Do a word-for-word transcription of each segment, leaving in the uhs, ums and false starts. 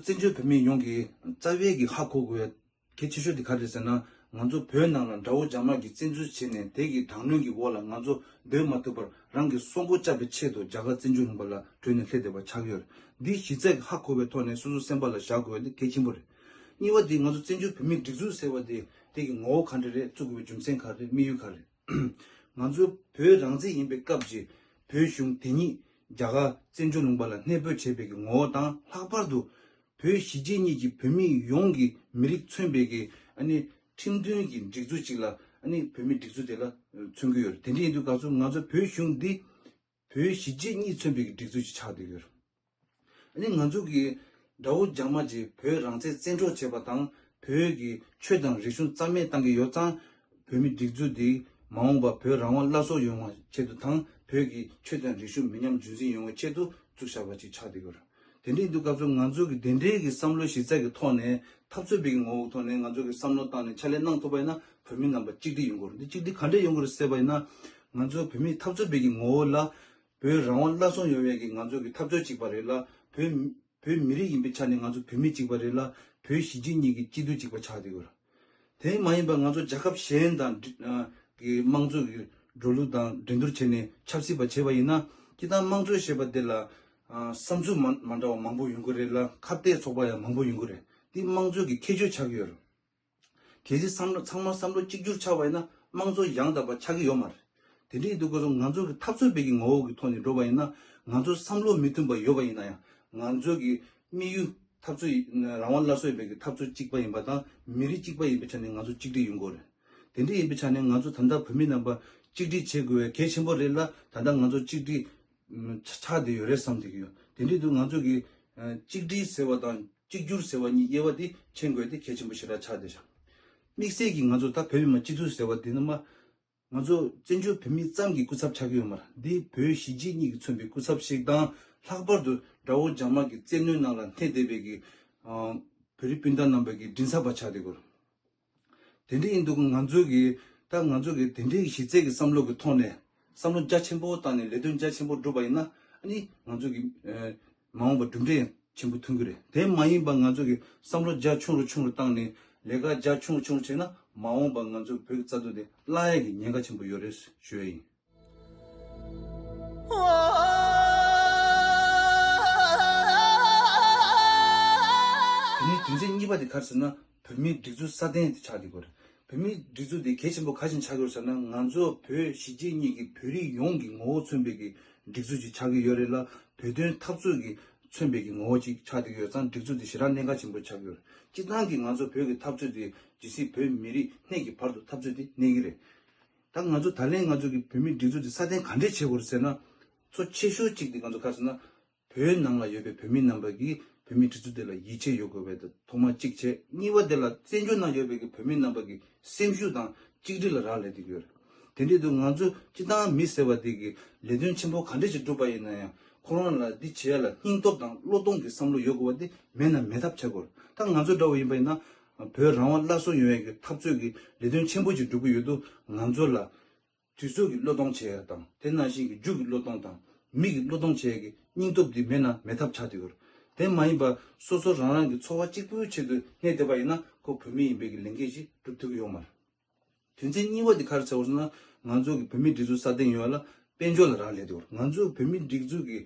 བཙན་བྱོལ་བོད་མི་ཡོངས་ཀྱིས་རྩ་བའི་གི་ཧ་གོ་དགོས་པའི་གལ་ཆེ་ཤོས་དེ་ག་རེ་རེད་ཟེར་ན། ང་ཚོ་བོད་ནང་ལ་དགྲ་བོ་རྒྱ་དམར་གྱིས་བཙན་འཛུལ་བྱས་ནས་དེ་གི་དྲག་གནོན་གྱི་འོག་ལ་ང་ཚོ་སྡོད་མ་ཐུབ་པར་རང་གི་སྲོག་མགོ་བཅག་པའི་ཆེད་དུ་རྒྱ་གར་བཙན་བྱོལ་ལུང་པ་ལ་བྲོས་ནས་སླེབས་བསྡད་པ་ཆགས་ཡོད་རེད། འདི་གཞི་རྩ་གི་ཧ་གོ་བའི་ཐོག་ནས་སོ་སོ་སེམས་པ་ལ་བཞག་དགོས་པ་འདི་གལ་ཆེན་པོ་རེད། གཉིས་པ་དེ་ང་ཚོ་བཙན་བྱོལ་བོད་མིའི་སྒྲིག་འཛུགས་ཟེར་བ་དེ་དེ་གི་ངོ་བོ་ག་འདྲ་རེད། བཙུགས་དགོས་པའི་རྒྱུ་མཚན་ག་རེ་རེད། དམིགས་ཡུལ་ག་རེ་རེད། ང་ཚོ་བོད་རང་བཙན་ཡིན་པའི་སྐབས་ཀྱི་བོད་གཞུང་དེ་ཉིད་རྒྱ་གར་བཙན་བྱོལ་ལུང་པ་ལ་གནས་སྤོས་བྱས་པའི་གི་ངོ་བོ་དང་། ལྷག་པར་དུ་བོད་གཞིས་བྱེས་གཉིས་ཀྱི་བོད་མི་ཡོངས་ཀྱི་མི་རིགས་མཚོན་པའི་གི་ཨ་ནི་ཁྲིམས་མཐུན་གྱི་སྒྲིག་འཛུགས་ཅིག་ལ་ཨ་ནི་བོད་མིའི་སྒྲིག་འཛུགས་དེ་ལ་མཚོན་གྱི་ཡོད་རེད། དེ་འདྲ་ཡིན་དུས་སྐབས་སུ་ང་ཚོ་བོད་གཞུང་འདི་བོད་གཞིས་བྱེས་གཉིས་མཚོན་པའི་གི་སྒྲིག་འཛུགས་ཅིག་ཆགས་བསྡད་ཡོད་རེད། ཨ་ནི་ང་ཚོ་གི་དགྲ་བོ་རྒྱ་དམར་གྱིས་བོད་རང་བཙན་བཙན་འཕྲོག་བྱས་པ་དང་། བོད་ཀྱི་ཆོས་དང་རིག་གཞུང་རྩ་མེད་བཏང་གི་ཡོད་ཙང་། བོད་མིའི་སྒྲིག་འཛུགས་འདི་མ་འོངས་པ་བོད་རང་དབང་སླར་གསོ་ཡོང་བའི་ཆེད་དུ་དང་། བོད་ཀྱི་ཆོས་དང་རིག་གཞུང་མི་ཉམས་རྒྱུན་འཛིན་ཡོང་བའི་ཆེད་དུ་བཙུགས་བཞག་པ་ཅིག་ཆགས་བསྡད་ཡོད་རེད། དེ་འདྲ་ཡིན་དུས་སྐབས་སུ་ང་ཚོ་གི་དེ་འདྲའི་གི་བསམ་བློ་གཞི་རྩ་གི་ཐོག་ནས་འཐབ་རྩོད་པའི་གི་ངོ་བོའི་ཐོག་ནས་ང་ཚོ་གི་བསམ་བློ་བཏང་ནས་ཕྱག་ལས་གནང་ཐུབ་པ་ཡིན་ན། བོད་མི་རྣམ་པ་གཅིག་སྒྲིལ་ཡོང་གི་རེད། འདི་གཅིག་སྒྲིལ་ག་འདྲས་ཡོང་གི་རེད་ཟེར་བ་ཡིན་ན། ང་ཚོ་བོད་མིའི་འཐབ་རྩོད་པའི་གི་ངོ་བོ་ལ། བོད་རང་དབང་སླར་གསོ་ཡོང་བའི་གི་ང་ཚོ་གི་འཐབ་རྩོད་གཅིག་པ་རེད་ལ། བོད་བོད་མི་རིགས་ཡིན་པའི་ཆ་ནས་ང་ཚོ་བོད་མི་གཅིག་པ་རེད་ལ། བོད་གཞིས་བྱེས་གཉིས་ཀྱི་སྐྱིད་སྡུག་གཅིག་པ་ཆགས་བསྡད་ཡོད་རེད། དེ་མ་ཡིན་པ་ང་ཚོ་རྒྱལ་ཁབ་གཞན་དང་འབྲེལ་ཨ་གི་དམངས་གཙོ་གི་འགྲོ་ལུགས་དང་འགྲན་བསྡུར་བྱས་ནས་ཆབ་སྲིད་པ་བྱས་པ་ཡིན་ན། སྤྱིར་བཏང་དམངས་གཙོ་ཞེས་པ་དེ་ལ་ཨ་བསམ་ཚུལ་མ་མ་འདྲ་བ་མང་པོ་ཡོང་གི་རེད་ལ། ཁ་གཏད་ཚོགས་པ་ཡང་མང་པོ་ཡོང་གི་རེད། འདི་དམངས་གཙོ་གི་ཁྱད་ཆོས་ཆགས་ཀྱི་ཡོད་རེད། གལ་སྲིད་བསམ་བློ་ཚང་མ་བསམ་བློ་གཅིག་གྱུར་ཆགས་པ་ཡིན་ན་དམངས་གཙོ་ཡང་དག་པ་ཆགས་ཀྱི་ཡོད་མ་རེད། དེ་འདྲ་ཡིན་དུས་སྐབས་སུ་ང་ཚོ་གི་འཐབ་རྩོད་པའི་གི་ངོ་བོ་གི་ཐོག་ནས་འགྲོ་བ་ཡིན་ན། ང་ཚོ་བསམ་བློ་མི་མཐུན་པ་ཡོད་པ་ཡིན་ན་ཡང་། ང་ཚོ་གི་དམིགས་ཡུལ་འཐབ་རྩོད་ཡི་རང་དབང་སླར་གསོ་ཡིན་པའི་གི་འཐབ་རྩོད་གཅིག་པ་ཡིན་པ་དང་། མི་རིགས་གཅིག་པ་ཡིན་པའི་ཆ་ནས་ང་ཚོ་གཅིག་སྒྲིལ་ཡོང་དགོས་རེད། དེ་འདྲ་ཡིན་པའི་ཆ་ནས་ང་ཚོ་ད་ལྟ་བོད་མི་རྣམ་པ་གཅིག་སྒྲིལ་བྱེད་དགོས་པའི་གལ་ཆེན་པོ་རེད་ལ། ད་ལྟ་ང་ཚོ་གཅིག་སྒྲིལ་ཆགས་བསྡད་ཡོད་རེད་བསམ་བསྡད་ཀྱི་ཡོད། དེ་འདྲ་ཡིན་དུས་ང་ཚོ་གི་ཨ་གཅིག་སྒྲིལ་ཟེར་བ་དང་གཅིག་གྱུར་ཟེར་བ་གཉིས་དབྱེ་བ་དེ་ཕྱེ་དགོས་དེ་གལ་ཆེན་པོ་ཞེ་དྲག་ཆགས་བསྡད་ཤག་དམིགས་བསལ་གྱིས་ང་ཚོ་ད་བོད་མི་མང་སྤྱི་འཐུས་ཟེར་བ་དེ་ནི་མ། ང་ཚོ་བཙན་བྱོལ་བོད་མི་ཙམ་གྱི་སྐུ་ཚབ་ཆགས་ཀྱི་ཡོད་མ་རེད། འདི་བོད་གཞིས་བྱེས་གཉིས་ཀྱིས་མཚོན་པའི་སྐུ་ཚབ་ཞིག་དང་། ལྷག་པར་དུ་དགྲ་བོ་རྒྱ་དམར་གྱི་བཙན་གནོན་ནང་ལ་གནས་བསྡད་པའི་གི་ཨ་བོད་རིགས་སྤུན་ཟླ་རྣམ་པ་གི་མགྲིན་ཚབ་པ་ཆགས་བསྡད་ཡོད་རེད། དེ་འདྲ་ཡིན་དུས་ང་ཚོ་གི་ད་ང་ཚོ་གི་དེ་འདྲའི་གཞི་རྩའི་གི་བསམ་བློ་གི་ཐོག་ནས་བསམ་བློ་རྒྱ་ཆེན་པོ་བཏང་ནས་ལས་དོན་རྒྱ་ཆེན་པོ་བསྒྲུབས་པ་ཡིན་ན། ཨ་ནི་ང་ཚོ་གི་ཨ་མ་འོངས་པ་གྲུབ་འབྲས་ཡང་ཆེན་པོ་ཐོན་གྱི་རེད། དེ་མ་ཡིན་པ་ང་ཚོ་གི་བསམ་བློ་རྒྱ་ཆུང་རུ་ཆུང་རུ་བཏང་ནས་ལས་ཀ་རྒྱ་ཆུང་རུ་ཆུང་རུ་བྱས་ན། མ་འོངས་པ་ང་ཚོ་བོད་ཀྱི་རྩ་དོན་དེ་བརླག་ཡག་གི་ཉེན་ཁ་ཆེན་པོ་ཡོད་རེད་ཞུ་ཡ་ཡིན། དེ་ནས་དོན་ཚན་གཉིས་པ་དེ་ག་རེ་ཟེར་ན། བོད་མིའི་སྒྲིག་འཛུགས་སྲ་བརྟན་དེ་ཆགས་བསྡད་ཡོད་རེད། བོད་མིའི་སྒྲིག་འཛུགས་དེ་གལ་ཆེན་པོ་ག་རེ་བྱས་ནས་ཆགས་ཀྱི་ཡོད་ཟེར་ན། ང་ཚོ་བོད་གཞིས་བྱེས་གཉིས་ཀྱི་བོད་རིགས་ཡོངས་ཀྱི་ངོ་བོ་མཚོན་པའི་གི་སྒྲིག་འཛུགས་ཅིག་ཆགས་ཀྱི་ཡོད་རེད་ལ། བོད་དོན་འཐབ་རྩོད་ཀྱི་མཚོན་པའི་གི་ངོ་བོ་ཅིག་ཆགས་བསྡད་ཀྱི་ཡོད་ཙང་། སྒྲིག་འཛུགས་དེ་ཞེ་དྲག་གནད་འགག་ཆེན་པོ་ཆགས་ཀྱི་ཡོད་རེད། སྤྱིར་བཏང་གི་ང་ཚོ་བོད་ཀྱི་འཐབ་རྩོད་དེ་ཇི་སྲིད་བོད་མི་རིགས་སྣེ་གི་བར་དུ་འཐབ་རྩོད་དེ་གནས་ཀྱི་རེད། ད་ང་ཚོ་ད་ལན་ང་ཚོ་གི་བོད་མིའི་སྒྲིག་འཛུགས་དེ་སྲ་བརྟན་ག་འདྲས་བྱེད་དགོས་རེད་ཟེར་ན། གཙོ་ཆེ་ཤོས་གཅིག་དེ་ང་ཚོ་ག་རེ་ཟེར་ན། བོད་ནང་ལ་ཡོད་པའི་བོད་མི་རྣམ་པ་གིས་བོད་མིའི་སྒྲིག་འཛུགས་དེ་ལ་ཡིད་ཆེས་ཡོད་དགོས་པའི་ཐོག་མ་གཅིག་བྱས། གཉིས་པ་དེ་ལ་བཙན་བྱོལ་ནང་ཡོད་པའི་གི་བོད་མི་རྣམ་པ་གི་སེམས་ཤུགས་དང་གཅིག་སྒྲིལ་ལ་རག་ལས་བསྡད་ཀྱི་ཡོད་རེད། དེ་འདྲས་དུས་ང་ཚོ་སྤྱིར་བཏང་མི་ཟེར་བ་དེ་གི་ལས་དོན་ཆེན་པོ་ག་འདྲས་ཅིག་བསྒྲུབས་པ་ཡིན་ན་ཡང་། ཁོ་རང་ལ་འདི་བྱེད་ཡ་ལ་སྙིང་སྟོབས་དང་བློས་གཏོང་གི་བསམ་བློ་ཡོད་དགོས་པ་དེ་མེད་ན་མེད་ཐབས་ཆགས་ཀྱི་ཡོད་རེད། ད་ང་ཚོ་འདྲ་བོ་ཡིན་པ་ཡིན་ན། བོད་རང་དབང་སླར་གསོ་ཡོང་ཡ་གི་འཐབ་རྩོད་ཀྱི་ལས་དོན་ཆེན་པོ་ཅིག་སྒྲུབ་ཀྱི་ཡོད་དུས། ང་ཚོ་ལ་དུས་ཚོད་ཀྱི་བློས་གཏོང་བྱེད་ཡ་དང་། དེ་ནང་བཞིན་གྱི་རྒྱུ་གི་བློས་གཏོང་དང་མི་གི་བློས་གཏོང་བྱེད་ཡ་གི་སྙིང་སྟོབས་འདི་མེད་ན་མེད་ཐབས་ཆགས་བསྡད་ཡོད་རེད། དེ་མ་ཡིན་པ་སོ་སོ་རང་རང་གི་འཚོ་བ་གཅིག་པུའི་ཆེད་དུ་གནས་བསྡད་པ་ཡིན་ན། ཁོ་བོད་མི་ཡིན་པའི་གི་ལས་འགན་ཞིག་སྒྲུབ་ཐུབ་ཀྱི་ཡོད་མ་རེད། དོན་ཚན་གཉིས་པ་དེ་ག་རེ་ཟེར་བ་ཟེར་ན། ང་ཚོ་གི་བོད་མིའི་སྒྲིག་འཛུགས་སྲ་བརྟན་ཡོང་བ་ལ་དཔལ་འབྱོར་ལ་རག་ལས་བསྡད་ཡོད་རེད། ང་ཚོ་བོད་མིའི་སྒྲིག་འཛུགས་ཀྱི་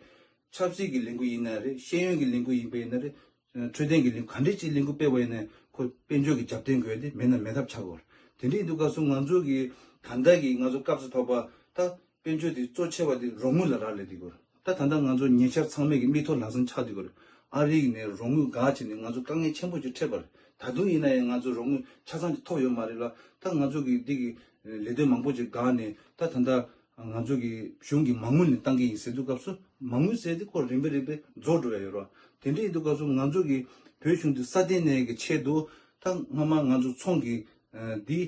ཆབ་སྲིད་ཀྱི་ལས་འགུལ་ཡིན་ན་རེད། ཤེས་ཡོན་གྱི་ལས་འགུལ་ཡིན་པ་ཡིན་ན་རེད། འཕྲོད་བསྟེན་གྱི་ལས་འགུལ་ག་འདྲས་ཅིག་ལས་འགུལ་སྤེལ་བ་ཡིན་ན། ཁོ་དཔལ་འབྱོར་གྱི་རྒྱབ་རྟེན་དགོས་ཏེ་མེད་ན་མེད་ཐབས་ཆགས་ཀྱི་ཡོད་རེད། དེ་འདྲ་ཡིན་དུས་སྐབས་སུ་ང་ཚོ་གི་ད་ལྟ་གི་ང་ཚོ་སྐབས་སུ་བབས་པ་ད་དཔལ་འབྱོར་དེ་གཙོ་ཆེ་བ་དེ་རོགས་དངུལ་ལ་རག་ལས་བསྡད་ཡོད་རེད། ད་ད་ལྟ་ང་ཚོ་ཉེ་ཆར་ཚང་མས་ཀྱི་མིག་ཐོག་ལག་ཟིན་ཆགས་བསྡད་ཡོད་རེད། ཨ་རི་ནས་རོགས་དངུལ་འགག་བྱས་ནས་ང་ཚོ་དཀའ་ངལ་ཆེན་པོ་ཅིག་འཕྲད་པ་རེད། ད་དུང་ཡིན་ན་ཡང་ང་ཚོ་རོགས་དངུལ་ཆ་ཚང་ཅིག་ཐོབ་ཡོད་མ་རེད་ལ། ད་ང་ཚོ་གི་འདི་གི་ལས་དོན་མང་པོ་ཅིག་འགག་ནས། ད་ད་ལྟ་ང་ཚོ་གི་གཞུང་གི་མ་དངུལ་ནས་བཏང་གི་ཡིན་ཟེར་དུས་སྐབས་སུ། མ་དངུལ་ཟེར་དེ་ཁོ་རིམ་པས་རིམ་པས་རྫོགས་འགྲོ་ཡ་ཡོད་རེད། དེ་འདྲ་ཡིན་དུས་སྐབས་སུ་ང་ཚོ་གི་བོད་གཞུང་འདི་སྲ་བརྟན་གནས་ཀྱི་ཆེད་དུ། ད་སྔ་མ་ང་ཚོ་ཚོང་གི་ཨ་འདི་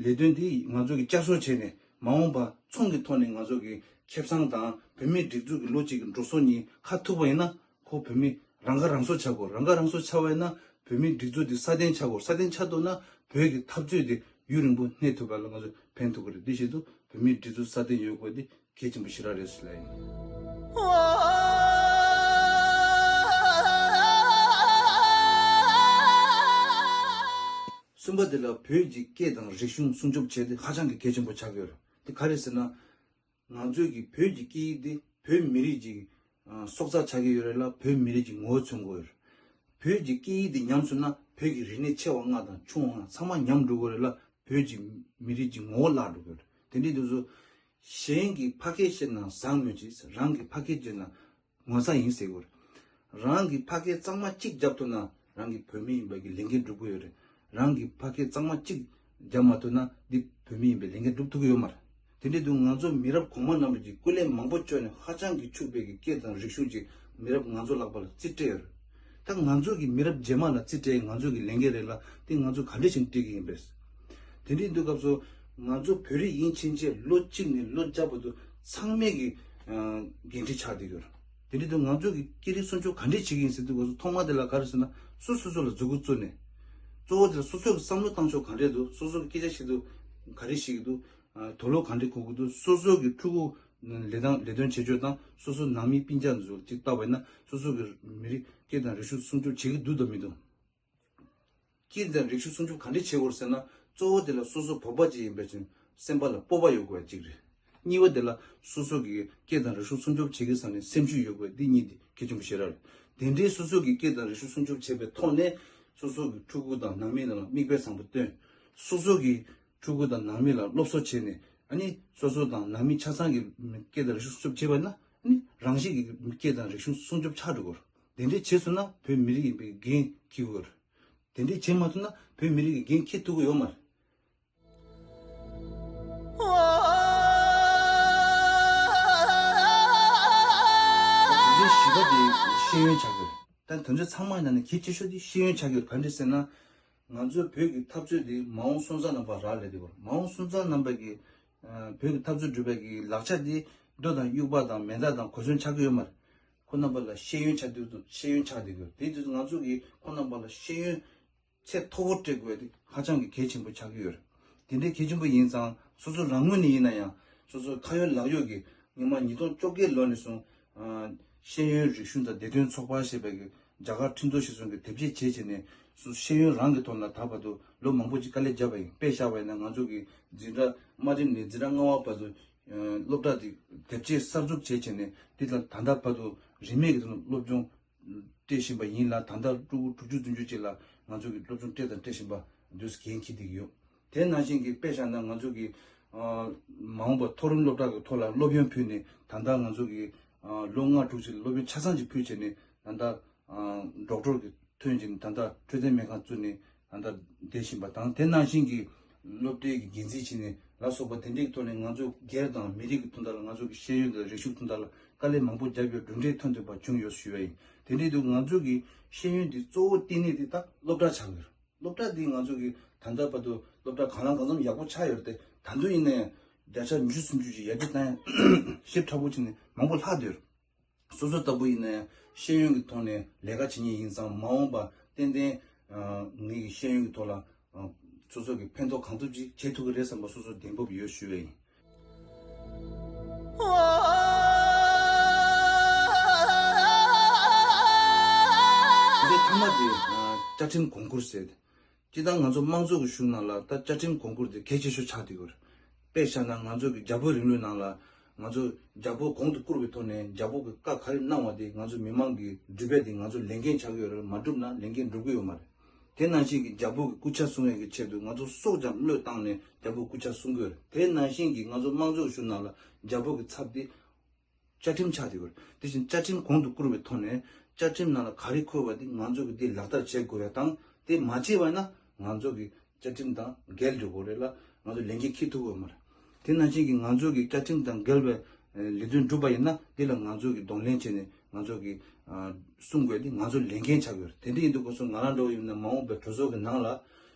ལས་དོན་འདི་ང་ཚོ་གི་བསྐྱར་གསོ་བྱས་ནས། མ་འོངས་པ་ཚོང་གི་ཐོག་ནས་ང་ཚོ་གི་ཁེ་བཟང་དང་བོད་མིའི་སྒྲིག་འཛུགས་ཀྱི་ལོ་གཅིག་གི་འགྲོ་སོང་གཉིས་ཁ་ཐུག་པ་ཡིན་ན། ཁོ་བོད་མི་རང་ཁ་རང་གསོ་ཆགས་དགོས། རང་ཁ་རང་གསོ་ཆགས་པ་ཡིན་ན་བོད་མིའི་སྒྲིག་འཛུགས་འདི་སྲ་བརྟན་ཆགས་དགོས། སྲ་བརྟན་ཆགས་ཐུབ་ན་བོད་ཀྱི་འཐབ་རྩོད་འདི་ཡུན་རིང་པོ་གནས་ཐུབ་པ་ལ་ང་ཚོ་ཕན་ཐོགས་ཀྱི་རེད། དེ་བཞིན་དུ་བོད་མིའི་སྒྲིག་འཛུགས་སྲ་བརྟན་ཡོད་དགོས་འདི་གལ་ཆེན་པོ་ཞེ་དྲག་རེད་ཟེར་ལབ་ཡིན། གསུམ་པ་དེ་ལ་བོད་ཀྱི་སྐད་དང་རིག་གཞུང་སྲུང་སྐྱོབ་བྱེད་དེ་ཧ་ཅང་གི་གལ་ཆེན་པོ་ཆགས་ཀྱི་ཡོད་རེད། དེ་ག་རེ་ཟེར་ན། ང་ཚོའི་གི་བོད་ཀྱི་སྐད་ཡིག་དེ་བོད་མི་རིགས་ཀྱི་ཨ་སྲོག་རྩ་ཆགས་ཀྱི་ཡོད་རེད་ལ། བོད་མི་རིགས་ཀྱི་ངོ་བོ་མཚོན་དགོས་ཡོད་རེད། བོད་ཀྱི་སྐད་ཡིག་དེ་ཉམས་སོང་ན་བོད་ཀྱི་རིག་གནས་ཆེ་བ་ལྔ་དང་ཆུང་བ་ལྔ་ཚང་མ་ཉམས་འགྲོ་གི་རེད་ལ། བོད་ཀྱི་མི་རིགས་ཀྱི་ངོ་བོ་བརླག་འགྲོ་གི་རེད། དེ་འདྲའི་དུས་སུ་གཞན་གྱིས་ཕ་སྐད་བཤད་ན་བཟང་མོད་ཀྱི། རང་གིས་ཕ་སྐད་བརྗོད་ན་ངོ་ཚ་ཡིན་ཟེར་གི་རེད། རང་གིས་ཕ་སྐད་གཙང་མ་གཅིག་བརྒྱབ་ཐུབ་ན་རང་གི་བོད་མི་ཡིན་པ་གི་ལས་འགན་འགྲུབ་གི་ཡོད་རེད། རང་གིས་ཕ་སྐད་གཙང་མ་གཅིག་བརྒྱབ་མ་ཐུབ་ན་འདི་བོད་མི་ཡིན་པའི་ལས་འགན་འགྲུབ་ཐུབ་ཀྱི་ཡོད་མ་རེད། དེ་འདྲའི་དུས་ང་ཚོ་མི་རབས་གོང་མ་རྣམས་ཀྱིས་སྐུ་ལས་མང་པོ་བསྐྱོན་ནས་ཧ་ཅང་གི་ཕྱུག་པའི་གི་སྐད་དང་རིག་གཞུང་ཅིག་མི་རབས་ང་ཚོ་ལྷག་པ་ལ་རྩིས་སྤྲད་ཡོད་རེད། ད་ང་ཚོ་གི་མི་རབས་རྗེས་མ་ལ་རྩིས་སྤྲད་ང་ཚོ་གི་ལས་འགན་རེད་ལ། དེ་ང་ཚོ་ག་འདྲ་ཞིག་སྤྲད་ཀྱི་ཡིན་པས། དེ་འདྲའི་དུས་སྐབས་སུ་ང་ཚོ་བོད་རིགས་ཡིན་ཕྱིན་ཆད་ལོ་གཅིག་ནས་ལོ་བརྒྱ་བར་དུ་ཚང་མས་ཀྱི་ཨ་འགན་འཁྲི་ཆགས་བསྡད་ཡོད་རེད། དེ་འདྲའི་དུས་ང་ཚོ་གི་སྐད་རིགས་སྲུང་སྐྱོབ་ག་འདྲས་བྱེད་ཀྱི་ཡིན་ཟེར་དུས་སྐབས་སུ་ཐོག་མ་དེ་ལ་ག་རེ་ཟེར་ན། སོ་སོ་སོ་ལ་མཛུབ་གུ་བཙུགས་ནས། གཙོ་བོ་དེ་ལ་སོ་སོ་གི་བསམ་བློ་བཏང་ཕྱོགས་ག་འདྲས་འདུག་སོ་སོ་གི་སྐད་ཆ་བཤད་དུས་ག་རེ་བཤད་ཀྱི་འདུག་ཨ་དུག་ལོག་ག་འདྲས་ཁུར་གྱི་འདུག་སོ་སོ་གི་ཕྲུ་གུ་ལས་དང་ལས་དོན་བྱེད་ཕྱོགས་དང་སོ་སོ་ནང་མི་སྤུན་ཀྱག་ཚོ་ཅིག་བལྟས་པ་ཡིན་ན་སོ་སོ་གི་མི་རིགས་སྐད་དང་རིག་གཞུང་སྲུང་སྐྱོབ་བྱེད་ཀྱི་འདུག་དང་མི་འདུག་སྐད་དང་རིག་གཞུང་སྲུང་སྐྱོབ་ག་འདྲས་བྱེད་དགོས་ཟེར་ན། གཙོ་བོ་དེ་ལ་སོ་སོ་བོད་པ་ཅིག་ཡིན་པའི་ཕྱིར་སེམས་པ་ལ་སྤོབས་པ་ཡོད་དགོས་པ་གཅིག་རེད། གཉིས་པ་དེ་ལ་སོ་སོ་གི་སྐད་དང་རིག་གཞུང་སྲུང་སྐྱོབ་བྱེད་ཀྱི་ས་ནས་སེམས་ཤུགས་ཡོད་དགོས་པ། འདི་གཉིས་དེ་གལ་ཆེན་པོ་ཞེ་དྲག་རེད། དེ་འདྲའི་སོ་སོ་གི་སྐད་དང་རིག་གཞུང་སྲུང་སྐྱོབ་བྱེད་པའི་ཐོག་ནས་སོ་སོ་གི་ཕྲུ་གུ་དང་ནང་མི་རྣམས་ལ་མིག་དཔེ་བཟང་པོ་སྟོན། སོ་སོ་གི་ཕྲུ་གུ་དང་ནང་མི་ལ་སློབ་གསོ་བྱས་ནས་ཨ་ནི་སོ་སོ་དང་ནང་མི་ཆ་ཚང་གི་སྐད་དང་རིག་གཞུང་སྲུང་སྐྱོབ་བྱས་པ་ན་ཨ་ནི་རང་བཞིན་གྱི་སྐད་དང་རིག་གཞུང་སྲུང་སྐྱོབ་ཆགས་འགྲོ་གི་རེད། དེ་འདྲས་བྱས་སོང་ན་བོད་མི་རིགས་ཡིན་པའི་འགན་འཁྱེར་དགོས་རེད། དེ་འདྲས་བྱེད་མ་ཐུབ་ན་བོད་མི་རིགས་ཀྱི་འགན་འཁྱེར་ཐུབ་ཀྱི་ཡོད་མ་རེད། དོན་ཚན་བཞི་པ་དེ་ཤེས་ཡོན་ཆགས་ཀྱི་རེད། ད་དོན་ཚན་ཚང་མ་ནང་ནས་གལ་ཆེ་ཤོས་དེ་ཤེས་ཡོན་ཆགས་ཀྱི་རེད། ག་འདྲས་ཟེར་ན། ང་ཚོས་བོད་ཀྱི་འཐབ་རྩོད་དེ་མ་འོངས་སོན་རྩ་རྣམ་པར་རག་ལས་དེ་བར་མ་འོངས་སོན་རྩ་རྣམ་པ་གི་ཨ་བོད་ཀྱི་འཐབ་རྩོད་སྒྲུབ་པའི་གི་ལག་ཆ་དེ་རྡོ་དང་དབྱུག་པ་དང་མེ་མདའ་དང་གོ་མཚོན་ཆགས་ཀྱི་ཡོད་མ་རེད། ཁོ་རྣམ་པ་ལ་ཤེས་ཡོན་ཆགས་དུས་དུ་ཤེས་ཡོན་ཆགས་དུས་དགོས། དེ་དུས་ང་ཚོ་གིས་ཁོ་རྣམ་པ་ལ་ཤེས་ཡོན་ཚད་མཐོ་བོ་སྤྲད་དགོས་དེ་ཧ་ཅང་གི་གལ་ཆེན་པོ་ཆགས་ཀྱི་ཡོད་རེད། དེ་འདྲའི་གལ་ཆེན་པོ་ཡིན་ཙང་སོ་སོ་རང་ངོས་ནས་ཡིན་ན་ཡང་སོ་སོའི་ཁ་ཡོད་ལག་ཡོད་ཀྱི་སྔོན་མ་ཉིས་སྟོང་བཅོ་བརྒྱད་ལོ་ནས་བཟུང་ཨ་ཤེས་ཡོན་རིག་གཞུང་དང་བདེ་དོན་ཚོགས་པ་ཞེས་པའི་གི་རྒྱ་གར་ཁྲིམས་རྩོད་ཞིག་སོང་གི་དེབ་སྐྱེལ་བྱས་བྱས་ནས་སོ་ཤེས་ཡོན་རང་གི་ཐོག་ལ་ད་བར་དུ་ལོ་མང་པོ་ཅིག་དཀའ་ལས་བརྒྱབ་པ་ཡིན། དཔེ་བཞག་པ་ཡིན་ན་ང་ཚོ་གི་འཛིན་གྲྭ་དམའ་རིམ་ནས་འཛིན་གྲྭ་ལྔ་པ་བར་དུ་སློབ་གྲྭ་དེ་དེབ་སྐྱེལ་གསར་འཛུགས་བྱས་བྱས་ནས་འདི་ལ་ད་ལྟ་བར་དུ་རིན་མེད་ཀྱི་ཐོག་ནས་སློབ་སྦྱོང་སྤྲད་བཞིན་པ་ཡིན་ལ། ད་ལྟ་ཕྲུ་གུ་དྲུག་ཅུ་བདུན་ཅུ་ཅིག་ལ་ང་ཚོ་གི་སློབ་སྦྱོང་སྤྲད་དང་སྤྲད་བཞིན་པ་འདུག་འགན་འཁྱེར་བསྡད་ཀྱི་ཡོད། དེ་ནང་བཞིན་གྱི་དཔེ་བཞག་ན་ང་ཚོ་གི་ཨ་མ་འོངས་པ་མཐོ་རིམ་སློབ་གྲྭ་གི་ཐོག་ལ་སློབ་ཡོན་ཕུལ་ནས་ད་ལྟ་ང་ཚོ་གི་ཨ་ལོ་ལྔ་དྲུག་ཅིག་ལ་སློབ་ཡོན་ཆ་ཚང་ཅིག་ཕུལ་བྱས་ནས་ད་ལྟ་ཨ་ཌོག་ཊར་གྱི་ཐོན་བྱས་ནས་ད་ལྟ་འཕྲོད་བསྟེན་སྨན་ཁང་བཙུགས་ནས་ད་ལྟ་བསྡད་བཞིན་པ་དང་། དེ་ནང་བཞིན་གྱི་སློབ་གྲྭའི་གི་འགན་འཛིན་བྱས་ནས་ལ་སོགས་པ་དེ་འདྲའི་ཐོག་ནས་ང་ཚོ་སྒེར་དང་མི་རིགས་ཀྱི་དོན་དག་ལ་ང་ཚོ་གི་ཤེས་ཡོན་དང་རིག་གཞུང་དོན་དག་ལ་དཀའ་ལས་མང་པོ་བརྒྱབ་ཡོད། གྲུབ་འབྲས་ཐོན་ཐུབ་པ་བྱུང་ཡོད་ཞུ་བ་ཡིན། དེ་འདྲའི་དུས་ང་ཚོ་གི་ཤེས་ཡོན་འདི་གཙོ་བོ་བསྟེན་ནས་འདི་ད་སློབ་གྲྭ་ཆགས་ཡོད། སློབ་གྲྭ་འདི་ང་ཚོ་གི་ད་ལྟ་བར་དུ་སློབ་གྲྭ་གང་ལ་གང་འཚམ་ཡག་པོ་ཆགས་ཡོད་རེད་དེ། ད་དུང་ཡིན་ན་ཡང་བརྒྱ་ཆ་ཉི་ཤུ་སུམ་ཅུ་ཅིག་ཡར་རྒྱས་བཏང་ཡ་ཞིབ་ཕྲ་པོ་བྱས་ནས་མང་པོ་ལྷག་བསྡད་ཡོད། སོ་སོ་ལྟ་བུ་ཡིན་ན་ཡང་ཤེས་ཡོན་གྱི་ཐོག་ནས་ལས་ཀ་བྱེད་མཁན་ཡིན་ཙང་མ་འོངས་པ་ཏན་ཏན་ཨ་ངེད་ཀྱི་ཤེས་ཡོན་གྱི་ཐོག་ལ་ཨ་སོ་སོ་གི་ཕན་ཐོགས་གང་ཐུབ་ཅིག་བྱེད་ཐུབ་ཀྱི་རེད་བསམ་པ་སོ་སོ་གདེང་སྤོབས་ཡོད་ཞུ་བ་ཡིན། དེ་ཐ་མ་དེ་ཨ་བཅའ་ཁྲིམས་གོང་བཀུར་ཟེར། སྤྱིར་བཏང་ང་ཚོ་དམངས་གཙོ་གི་གཞུང་ནང་ལ་ད་བཅའ་ཁྲིམས་གོང་བཀུར་དེ་གལ་ཆེ་ཤོས་ཆགས་བསྡད་ཡོད་རེད། དཔེ་བཞག་ན་ང་ཚོ་གི་རྒྱལ་པོའི་རིང་ལུགས་ནང་ལ་ང་ཚོ་རྒྱལ་པོ་གོང་དུ་བཀུར་བའི་ཐོག་ནས་རྒྱལ་པོ་གི་བཀའ་ག་རེ་གནང་བ་དེ་ང་ཚོ་མི་མང་གི་སྒྲུབ་ཡ་དེ་ང་ཚོ་ལས་འགན་ཆགས་ཀྱི་ཡོད་རེད། མ་བསྒྲུབས་ན་ལས་འགན་འགྲུབ་ཀྱི་ཡོད་མ་རེད། དེ་ནང་བཞིན་གྱི་རྒྱལ་པོ་གི་སྐུ་ཕྱྭ་སྲུང་ཡས་ཀྱི་ཆེད་དུ་ང་ཚོ་སྲོག་ཀྱང་བློས་བཏང་ནས་རྒྱལ་པོའི་སྐུ་ཕྱྭ་སྲུང་གི་ཡོད་རེད། དེ་ནང་བཞིན་གྱི་ང་ཚོ་དམངས་གཙོའི་གཞུང་ནང་ལ་རྒྱལ་པོ་གི་ཚབ་དེ་བཅའ་ཁྲིམས་ཆགས་བསྡད་ཡོད་རེད། དེ་བཞིན་བཅའ་ཁྲིམས་གོང་དུ་བཀུར་བའི་ཐོག་ནས་བཅའ་ཁྲིམས་ནང་ལ་ག་རེ་འཁོད་པ་དེ་ང་ཚོ་གི་དེ་ལག་བསྟར་བྱེད་དགོས་ཡ་དང་། དེ་མ་བྱས་པ་ན་ང་ཚོ་གི་བཅའ་ཁྲིམས་དང་འགལ་འགྲོ་གི་རེད་ལ། ང་ཚོ་ལས་འགན་འཁྱེར་ཐུབ་ཀྱི་ཡོད་མ་རེད། དེ་ནང་བཞིན་གྱི་ང་ཚོ་གི་བཅའ་ཁྲིམས་དང་འགལ་བའི་ལས་དོན་བསྒྲུབས་པ་ཡིན་ན་དེ་ལ་ང་ཚོ་གི་གདོང་ལེན་བྱས་ནས་ང་ཚོ་གི་ཨ་སྲུང་དགོས་དེ་ང་ཚོ་ལས་འགན་ཆགས་ཀྱི་ཡོད་རེད། དེ་འདྲ་ཡིན་དུས་སྐབས་སུ་ང་རང་འདྲ་བོ་ཡིན་ན་མ་འོངས་པའི་གྲོས་ཚོགས་ཀྱི་ནང་ལ་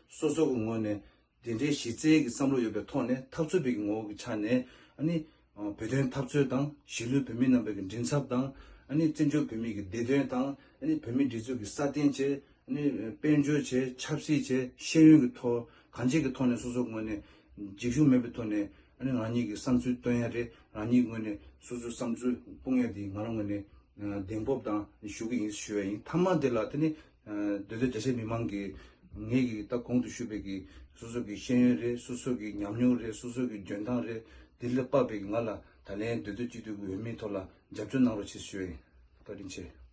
སོ་སོ་གི་ངོས་ནས་དེ་འདྲའི་གཞི་རྩའི་གི་བསམ་བློ་ཡོད་པའི་ཐོག་ནས་འཐབ་རྩོད་པའི་གི་ངོ་བོ་གི་ཆ་ནས་ཨ་ནི་ཨ་བོད་དོན་འཐབ་རྩོད་དང་། གཞིས་ལུས་བོད་མི་རྣམ་པའི་གི་མགྲིན་ཚབ་དང་། ཨ་ནི་བཙན་བྱོལ་བོད་མིའི་གི་བདེ་དོན་དང་། ཨ་ནི་བོད་མིའི་སྒྲིག་འཛུགས་ཀྱི་སྲ་བརྟན་བྱས། ཨ་ནི་དཔལ་འབྱོར་བྱས། ཆབ་སྲིད་བྱས། ཤེས་ཡོན་གྱི་ཐོག་གང་ཅིའི་གི་ཐོག་ནས་སོ་སོ་ངོས་ནས་འཇིགས་ཞུམ་མེད་པའི་ཐོག་ནས་ཨ་ནི་རང་ཉིད་ཀྱི་བསམ་ཚུལ་སྟོན་ཡ་རེད། རང་ཉིད་ངོས་ནས་སོ་སོའི་བསམ་ཚུལ་སྤུངས་ཡ་དེ་ང་རང་ངོས་ནས་ཨ་གདེང་སྤོབས་དང་ཞུ་གི་ཡིན་ཞུ་ཡ་ཡིན། མཐའ་མ་དེ་ལ་དེ་ནི་ཨ་འདི་ཚོ་རྒྱ་ཆེ་མི་མང་གི་ ངེད་ཀྱིས་ད་གོང་དུ་ཞུས་པའི་གི་སོ་སོ་གི་ཤེས་ཡོན་རེད། སོ་སོ་གི་ཉམས་མྱོང་རེད། སོ་སོ་གི་འཇོན་ཐང་རེད། དེ་ལ་དཔག་པའི་གི་ང་ལ་ད་ལན་བདེ་སྡོད་སྤྱི་འཐུས་ཀྱི་འོས་མིའི་ཐོག་ལ་རྒྱབ་སྐྱོར་གནང་རོགས་བྱེད་ཞུ་ཡ་ཡིན། བཀའ་དྲིན་ཆེ།